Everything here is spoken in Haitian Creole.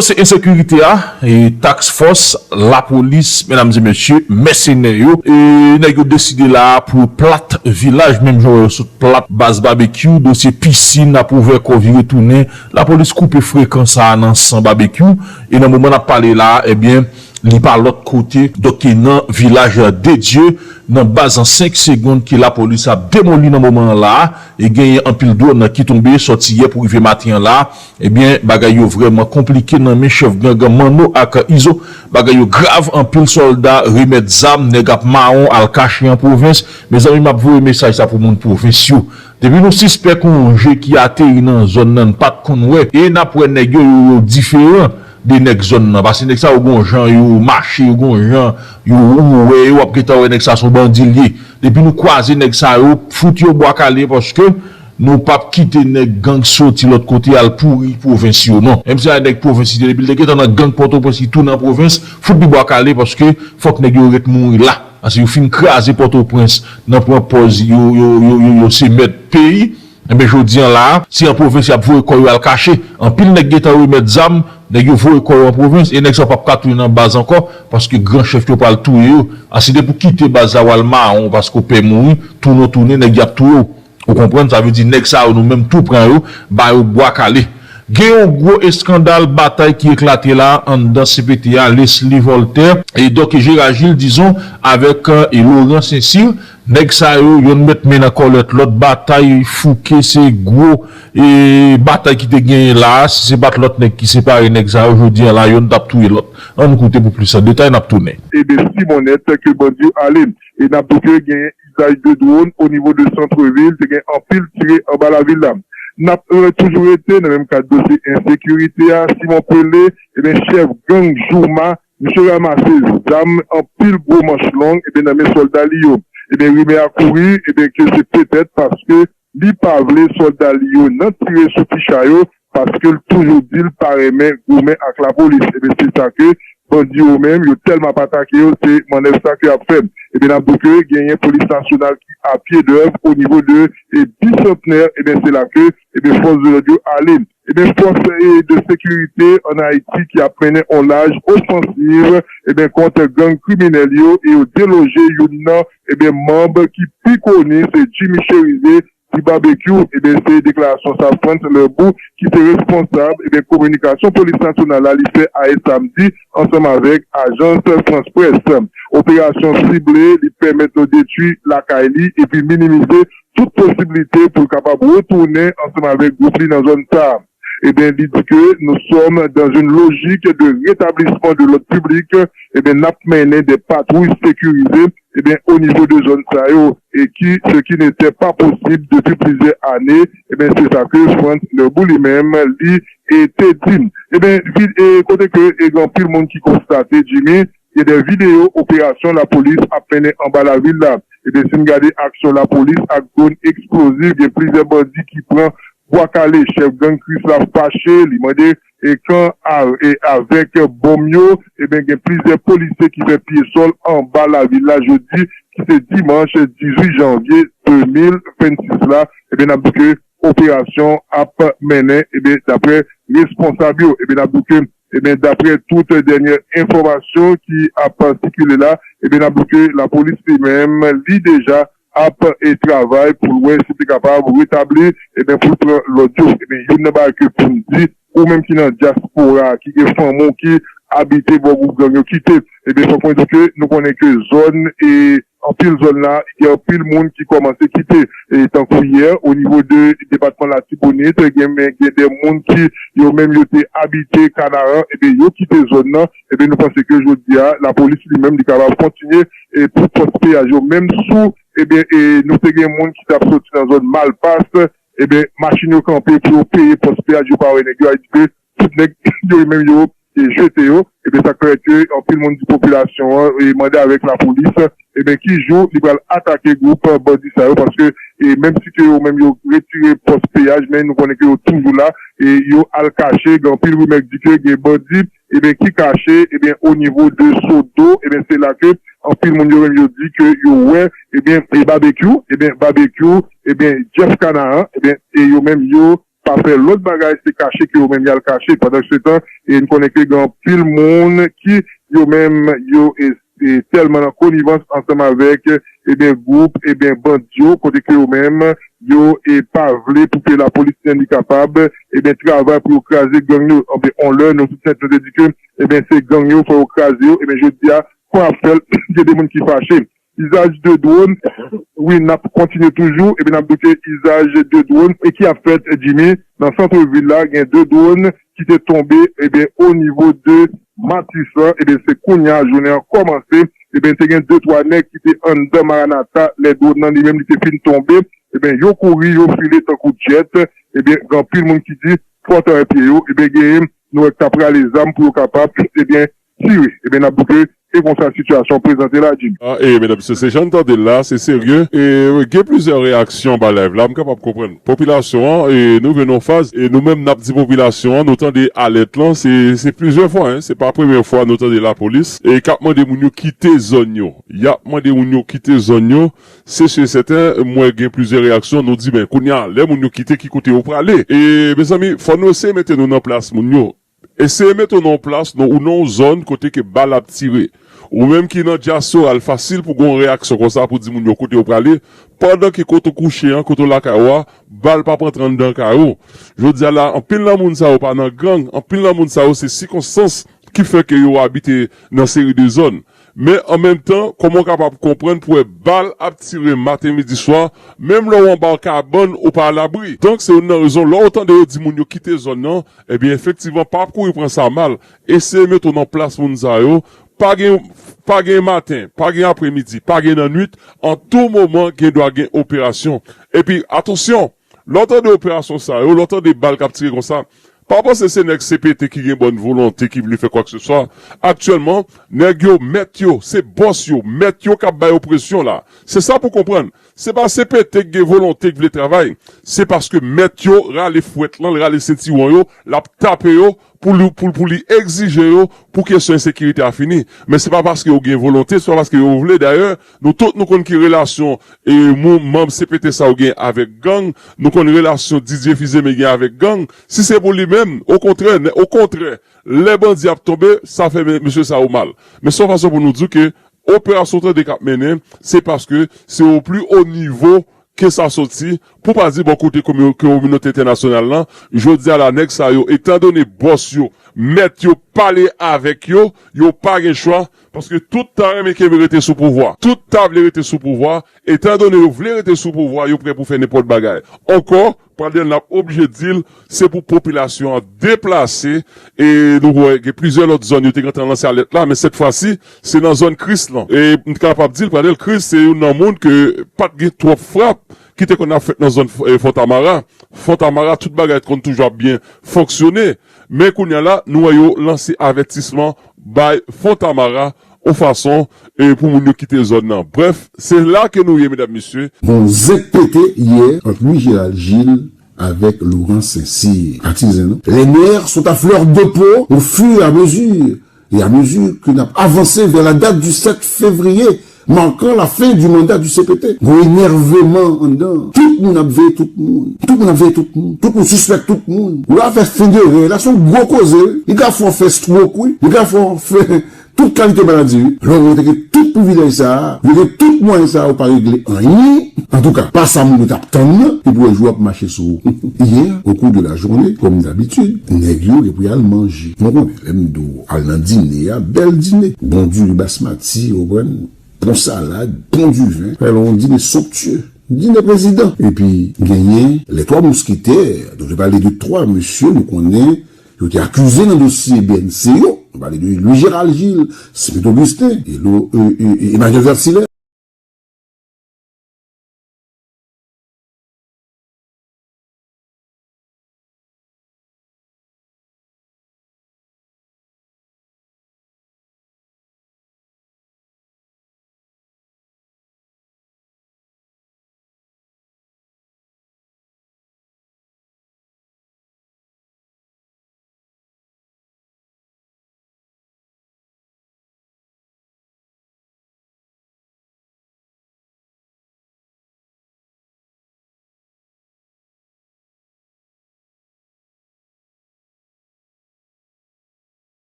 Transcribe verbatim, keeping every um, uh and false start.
Se ensekirite a, e task fòs, lapolis, medam e mesye, mèsenè yo, e nèg yo deside la pou yo plat vilaj, menm jan yo sot plat baz Babekyou, dosye pisin ap ouvè kò vire tounen, lapolis koupe frekans sa a nan san Babekyou, e nan moman n ap pale la, ebyen, li pa lòt kote, donk nan vilaj de Dye, nan baz an senk segonn ke lapolis ap demoli nan moman an la, e genyen anpil dwòn ki tonbe sòti yè pou rive maten an la, ebyen, bagay yo vrèman konplike nan men chèf gang Manno ak Izo. Bagay yo grav anpil, sòlda remèt zam, nèg ap mawon al kache an pwovens. Mezanmi, m ap voye mesaj sa pou moun pwovens yo. Depi nou sispèk yon je ki ateri nan zòn nan, n pa t konn wè. E n ap wè nèg yo, yo, yo diferan de nèg zòn nan. Paske nèg sa yo gon jan yo mache, yo gon jan yo, ou wè yo, w ap gentan wè nèg sa se yon bandi l ye. Depi nou kwaze nèg sa yo, fout yo bwa kale paske nou p ap kite nèg gang soti lòt kote al pouri pwovens yo, non. Menm si se nèg pwovens li te, depi l te gentan nan gang Pòtoprens, li tounen an pwovens, fout li bwa kale paske fòk nèg yo ret mouri la. Paske yo fin kraze Pòtoprens nan pran pòz yo, yo, yo, yo, yo se mèt peyi. Enben, jodi an la, se an pwovens y ap voye kò yo al kache. Anpil nèg gentan remèt zam, nèg yo voye kò yo an pwovens, e nèg sa yo p ap ka tounen nan baz ankò, paske gran chèf yo pral touye yo. A, se depi w kite baz la w al mawon, paske w pè mouri, tounen w tounen, nèg y ap touye w. Ou konprann? Sa vle di nèg sa yo, nou menm tou pran yo, ba yo bwa kale. Gen yon gwo eskandal, batay ki eklate la anndan C P T a, Leslie Voltaire, e donk Gérard Gilles, dizon, avèk, e, Laurent Saint-Cyr. Nèg sa yo, yonn met men nan kòlèt lòt, batay fouke, se gwo, e, batay ki te genyen la a. Si se pa t lòt nèg ki separe nèg sa yo, jodi an la, yonn t ap touye lòt. Ann koute pou plis detay, n ap tounen. Ebe, Simonèt, ke bandi yo ale. E n ap di ke genyen izaj de dwòn o nivo de santrevil, te gen anpil tire anba lavil la. N ap, e, toujou rete nan menm kad dosye ensekirite a, Simon Pele, ebyen, chèf gang Jouma, misye ranmase zam, anpil gwo manch long, ebyen, nan men sòlda li yo. Ebyen, rimè a kouri, ebyen, ke se petèt paske li pa vle sòlda li yo nan tire sou ti cha yo, paske l toujou di l pa renmen goumen ak lapolis. Ebyen, se sa ke bandi yo menm, yo tèlman ap atake yo, se mannèv sa ke y ap fè. Ebyen, n ap di ke genyen polis nasyonal ki a pye dèv o nivo de, e, Bisantnè, ebyen, se la ke, ebyen, fòs de lòd yo ale. Ebyen, fòs, e, de sekirite ann Ayiti ki ap mennen on laj ofansiv, ebyen, kont gang kriminèl yo, e yo deloje youn nan, ebyen, manb ki pi koni, se Jimmy Chérizier, Ti Babekyou, ebyen, se deklarasyon sa Frantz Lerbou, ki se responsab, ebyen, kominikasyon polis nasyonal la, li fè ayè samdi ansanm avèk ajans France Presse. Operasyon sible, li pèmèt nou detwi lakay li epi minimize tout posiblite pou l kapab retounen ansanm avèk gwoup li nan zòn sa a. Ebyen, li di ke nous sommes dans une logique de rétablissement de l'ordre public. Ebyen, n ap mennen de patwouy sekirize, ebyen, o nivo de zòn sa yo, e ki, ce qui n'était pas possible depuis plusieurs années, ebyen, se sa ke Frantz Lerbou li menm, li, e, te di. Ebyen, vi-, e, kote ke, e, gen anpil moun ki konstate, Jimmy, gen de videyo operasyon lapolis ap mennen anba lavil la. Ebyen, si n gade aksyon lapolis ak dwòn eksplozif, gen plizyè bandi ki pran bwa kale. Chèf gang Krisla fache, li mande e kan a-, e avèk bòm yo, ebyen, gen plizyè polisye ki fè pye sòl anba lavil la jodi, ki se dimanch dizuit janvye de mil vennsis la. Ebyen, n ap di ke operasyon ap mennen, ebyen, daprè responsab yo. Ebyen, n ap di ke, ebyen, daprè tout dènyè enfòmasyon ki ap sikile la, ebyen, n ap di ke lapolis li menm, li deja ap, e, travay pou l wè si l te kapab retabli, ebyen, pou l pran lòd yo. Ebyen, youn nan bagay ke pou m di, ou menm ki nan dyaspora, ki gen fanmi w ki abite bò gwoup gang yo kite, ebyen, fòk mwen di ke nou konnen ke zòn, e, anpil zòn la, gen anpil moun ki kòmanse kite. E tankou yè, o nivo de depatman Latibonit, gen, men gen de moun ki, yo menm, yo te abite Kanaran, ebyen, yo kite zòn nan. Ebyen, nou panse ke jodi a, lapolis li menm, li kapab kontinye, e pou pòs peyaj yo, menm sou, ebyen, e nou te gen moun ki t ap soti nan zòn Malpas, ebyen, machin yo kanpe pou yo peye pòs peyaj, yo pa wè nèg yo, a di ke tout nèg yo menm yo, e, jete yo. Ebyen, sa k fè ke anpil moun di popilasyon an, e, mande avèk lapolis, ebyen, ki jou li pral atake gwoup bandi sa yo, paske, e, menm si ke yo menm yo retire pòs peyaj, men nou konnen ke yo toujou la, e, yo al kache. Gen anpil rimè k di ke gen bandi, ebyen, ki kache, ebyen, o nivo de Sodo, ebyen, se la ke anpil moun yo menm yo di ke yo wè, ebyen, e Babekyou, ebyen, Babekyou, ebyen, Jeff Kanaran, ebyen, e yo menm yo pa fè lòt bagay, se kache ke yo menm y al kache. Pandansetan, e n konnen ke gen anpil moun ki yo menm yo e, e tèlman nan konivans ansanm avèk, ebyen, gwoup, ebyen, bandi yo, kote ke yo menm yo e pa vle pou ke lapolis li kapab, ebyen, travay pou yo kraze gang yo. Ebyen, on lè, nou tout sèten, nou te di ke, ebyen, se gang yo, fò yo kraze yo. Ebyen, jodi a, kò ap fè l, gen de moun ki fache. Izaj de dwòn, wi, n ap kontinye toujou, ebyen, n ap di ke izaj de dwòn e ki ap fèt, Jimmy, nan sant vil la, gen de dwòn ki te tonbe, ebyen, o nivo de Matris lan, ebyen, se kounye a jounen an kòmanse, ebyen, te gen de twa nèg ki te anndan Maranatha, lè dwòn nan li menm li te fin tonbe, ebyen, yo kouri, yo file tankou djèt, ebyen, gen anpil moun ki di, fò tande pye yo, ebyen, genyen, nou wè k t ap rale zam pou yo kapab, ebyen, tire. Ebyen, n ap di ke e konsa sitiyasyon prezante la, Jimmy. Ah, e, medam, mesye, se jan n tande l la, se serye. E, gen plizyè reyaksyon anba live la, m kapab konprann. Popilasyon an, e, nou rive nan faz, e nou menm n ap di popilasyon an, nou tande alèt lan, se, se plizyè fwa, en, se pa premye fwa nou tande lapolis, e k ap mande moun yo kite zòn yo. Y ap mande moun yo kite zòn yo, se si e sèten, m wè gen plizyè reyaksyon, nou di, ben, kounye a, lè moun yo kite, ki kote yo prale? E, mezanmi, fò nou eseye mete nou nan plas moun yo. Eseye mete w nan yon plas, nan, ou nan yon zòn kote ke bal ap tire. Ou menm ki nan dyaspora, l fasil pou gen yon reyaksyon konsa pou di moun yo kote yo prale, pandan ke kote w kouche an, kote w lakay ou a, bal p ap antre anndan kay ou. Jodi a la, anpil nan moun sa yo pa nan gang, anpil nan moun sa yo se sikonstans ki fè ke yo abite nan seri de zòn. Men an menm tan, kòman w kapab konprann pou wè bal ap tire maten, midi, swa, menm lè w anba yon kabann, ou pa alabri. Donk, se youn nan rezon, lè w tande yo di moun yo kite zòn nan, ebyen, efektivman, pa kouri pran sa mal. Eseye mete w nan plas moun sa yo. Pa gen, pa gen maten, pa gen apremidi, pa gen nan nwit. An tou moman, gen dwa gen operasyon. Epi, atansyon, lè w tande operasyon sa yo, lè w tande bal k ap tire konsa, pa panse se nèg C P T ki gen bòn volonte, ki vle fè kwakeseswa. Aktyèlman, nèg yo, mèt yo, se bòs yo, mèt yo k ap bay yo presyon la. Se sa pou konprann. Se pa C P T k gen volonte, k vle travay. Se paske mèt yo rale fwèt lan, l rale sentiwon yo, l ap tape yo pou li, pou, pou li egzije yo pou kesyon ensekirite a fini. Men se pa paske yo gen volonte, se pa paske yo vle. Dayè, nou tout nou konn ki relasyon e moun, manm C P T sa yo gen avèk gang, nou konn relasyon Didier Fils-Aimé gen avèk gang. Si se pou li menm, okontrè, nè, okontrè, lè bandi ap tonbe, sa fè me-, mesye sa yo mal. Men se yon fason pou nou di ke operasyon tande k ap mennen, se paske se o pli o nivo ke sa soti, pou pa di bò kote komi-, kominote entènasyonal lan, jodi a la, nèg sa yo, etandone bòs yo, mèt yo pale avèk yo, yo pa gen chwa, paske tout ta renmen kenbe rete sou pouvwa. Tout ta vle rete sou pouvwa, etandone yo vle rete sou pouvwa, yo prè pou fè nenpòt bagay. Ankò, Pradèl n ap oblije di l, se pou popilasyon an deplase, e nou wè gen plizyè lòt zòn yo te gentan lanse alèt la, men sèt fwa si, se nan zòn Kris lan. E m kapab di l, Pradèl Kris, se youn nan moun ke pa t gen twòp frap ki te konn ap fèt nan zòn, e, Fontamara. Fontamara, tout bagay t konn toujou ap byen fonksyone, men kounye a la, nou wè yo lanse avètisman bay Fontamara, yon fason, e, pou moun yo kite zòn nan. Brèf, se la ke nou ye, medam, mesye. Gon zenk pete yè ant Louis Gérald Gilles avèk Laurent Saint-Cyr. Atizan, non? Les nerfs sont à fleur de peau au fur et à mesure, et à mesure que n ap avanse vers la date du sept février, marquant la fin du mandat du C P T. Gon enèveman anndan. Tout moun ap veye tout moun. Tout moun ap veye tout moun. Tout moun sispèk tout moun. Ou la fè fen de rèy la, se yon gwo koze, wi. Li ka fè w fè stroke, wi. Li ka fè w fè tout kalite maladi, wi. Lè w montre ke tout privilèj sa a, yo gen tout mwayen sa a, ou pa regle anyen. Antouka, pa sa moun yo t ap tann nan, epi w wè jou ap mache sou ou. Hier, au cours de la journée, comme d'habitude, nèg yo gen pou y al manje. Mwen konnen, lè m di w al nan dine a, bèl dine. Bon diri basmati, ou konprann? Bon salad, bon diven. Fè yon dine somptyè. Dine prezidan. Epi, genyen les trois mousquetaires. Nou te pale de twa mesye nou konnen yo te akize nan dosye B N C yo. Nou pale de Louis Gérald Gilles, Smith Augustin, e lo, e, e, e Emmanuel Vertilaire.